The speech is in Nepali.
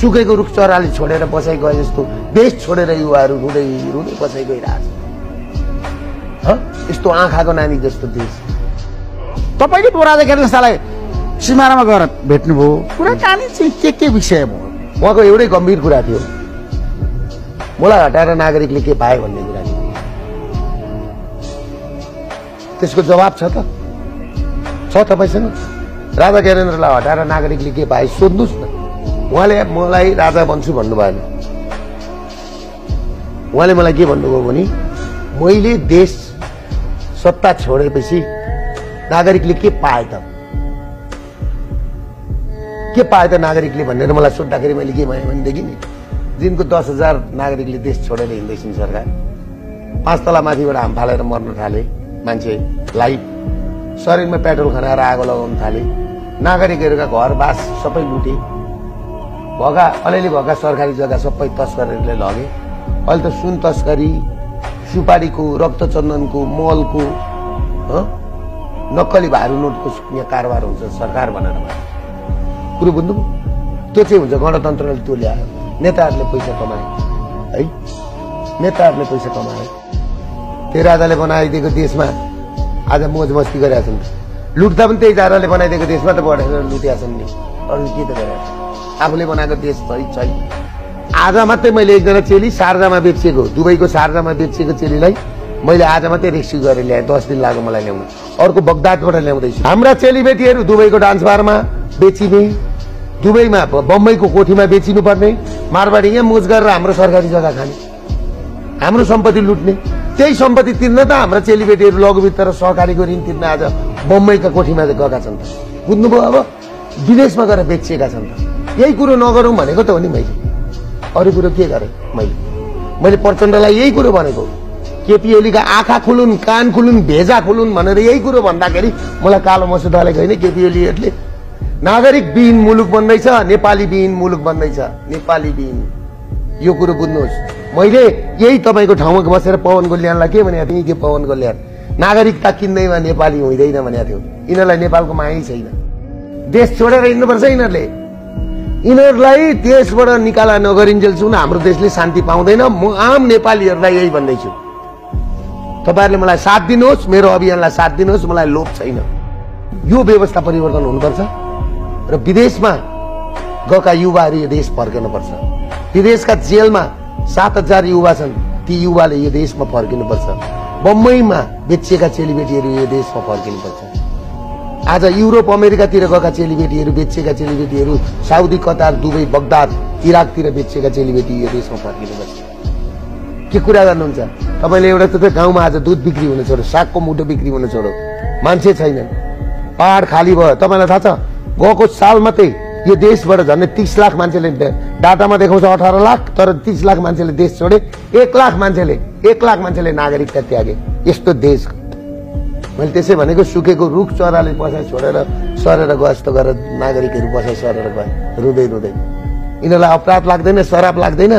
सुकेको रुख चराले छोडेर बसाइ गए जस्तो देश छोडेर युवाहरू रुँदै रुँदै बसाइ गइरहेछ। यस्तो आँखाको नानी जस्तो देश। तपाईले पो राजा केरेलालाई सिमानामा गएर भेट्नुभयो, कुराकानी चाहिँ के विषय भयो? उहाँको एउटै गम्भीर कुरा थियो, मलाई हटाएर नागरिकले के पाए भन्ने कुरा थियो। त्यसको जवाब छ त? छ तपाईसँग? राजा ज्ञानेन्द्रलाई हटाएर नागरिकले के पाए सोध्नुहोस् न। उहाँले मलाई राजा बन्छु भन्नु भएन। उहाँले मलाई के भन्नुभयो भने मैले देश सत्ता छोडेपछि नागरिकले के पाए त, के पाए त नागरिकले भनेर मलाई सोद्धाखेरि मैले के भने भनेदेखि नि दिनको 10,000 नागरिकले देश छोडेर हिँड्दैछन्। सरकार 5 तला माथिबाट हाम फालेर मर्न थाले, मान्छे लाइफ शरीरमा पेट्रोल खनाएर आगो लगाउन थाले, नागरिकहरूका घर बास सबै लुटे, भगा अलिअलि भएका सरकारी जग्गा सबै तस्करहरूले लगे। अहिले त सुन तस्करी, सुपारीको, रक्तचन्दनको, मलको, नक्कली भारू नोटको यहाँ कारोबार हुन्छ सरकार भनेर कुरो बुझ्नुभयो? त्यो चाहिँ हुन्छ गणतन्त्रले त्यो ल्यायो, नेताहरूले पैसा कमाए है, नेताहरूले पैसा कमाए। त्यही राजाले बनाइदिएको देशमा आज मोज मस्ती गरेका छन्। लुट्दा पनि त्यही राजाले बनाइदिएको देशमा त बढेर लुटेका छन् नि, अरू के त गरेका छन्? आफूले बनाएको देश छैन। आज मात्रै मैले एकजना चेली शारजामा बेचिएको, दुबईको शारजामा बेचिएको चेलीलाई मैले आज मात्रै रेस्क्यु गरेर ल्याएँ। 10 दिन लाग्यो मलाई ल्याउनु। अर्को बगदादबाट ल्याउँदैछु। हाम्रा चेलीबेटीहरू दुबईको डान्स बारमा बेचिने, दुबईमा बम्बईको कोठीमा बेचिनु पर्ने, मारवाडी यहाँ मोज गरेर हाम्रो सरकारी जग्गा खाने, हाम्रो सम्पत्ति लुट्ने। त्यही सम्पत्ति तिर्न त हाम्रा चेलीबेटीहरू लघुवित्त र सहकारीको ऋण तिर्न आज बम्बईका कोठीमा गएका छन् त। बुझ्नुभयो? अब विदेशमा गएर बेचिएका छन् त। यही कुरो नगरौँ भनेको त हो नि मैले। अरू कुरो के गरेँ मैले प्रचण्डलाई यही कुरो भनेको, केपी ओलीका आँखा खुलुन्, कान खुलुन्, भेजा खुलुन् भनेर यही कुरो भन्दाखेरि मलाई कालो मसुदाले होइन। केपी ओलीहरूले नागरिक विहीन मुलुक बन्दैछ, नेपाली विहीन मुलुक बन्दैछ, नेपाली विहीन। यो कुरो बुझ्नुहोस्। मैले यही तपाईँको ठाउँमा बसेर पवन गोल्यानलाई के भनेको थिएँ कि पवन गोल्यान नागरिकता किन्दैमा नेपाली हुँदैन भनेको थियो। यिनीहरूलाई नेपालको मायै छैन, देश छोडेर हिँड्नुपर्छ। यिनीहरूलाई देशबाट निकाला नगरिन्जेलसम्म हाम्रो देशले शान्ति पाउँदैन। म आम नेपालीहरूलाई यही भन्दैछु, तपाईँहरूले मलाई साथ दिनुहोस्, मेरो अभियानलाई साथ दिनुहोस्। मलाई लोभ छैन। यो व्यवस्था परिवर्तन हुनुपर्छ र विदेशमा गएका युवाहरू यो देश फर्किनुपर्छ। विदेशका जेलमा 7,000 युवा छन्, ती युवाले यो देशमा फर्किनुपर्छ। बम्बईमा बेचिएका चेलीबेटीहरू यो देशमा फर्किनुपर्छ। आज युरोप अमेरिकातिर गएका चेलीबेटीहरू, बेचिएका चेलीबेटीहरू, साउदी, कतार, दुबई, बगदाद, इराकतिर बेचिएका चेलीबेटी यो देशमा फर्किनुपर्छ। के कुरा गर्नुहुन्छ तपाईँले? एउटा त गाउँमा आज दुध बिक्री हुन छोड्यो, सागको मुठो बिक्री हुन छोड्यो, मान्छे छैनन्, पहाड खाली भयो। तपाईँलाई थाहा छ गएको साल मात्रै यो देशबाट झन्डै 30 लाख मान्छेले, डाटामा देखाउँछ 18 लाख, तर 30 लाख मान्छेले देश छोडे। 1 लाख मान्छेले नागरिकता त्यागे। यस्तो देश मैले त्यसै भनेको, सुकेको रुख चराले बसाइ छोडेर सरेर गए जस्तो गरेर नागरिकहरू बसाइ सरेर गए रुँदै रुँदै। यिनीहरूलाई अपराध लाग्दैन, शराब लाग्दैन।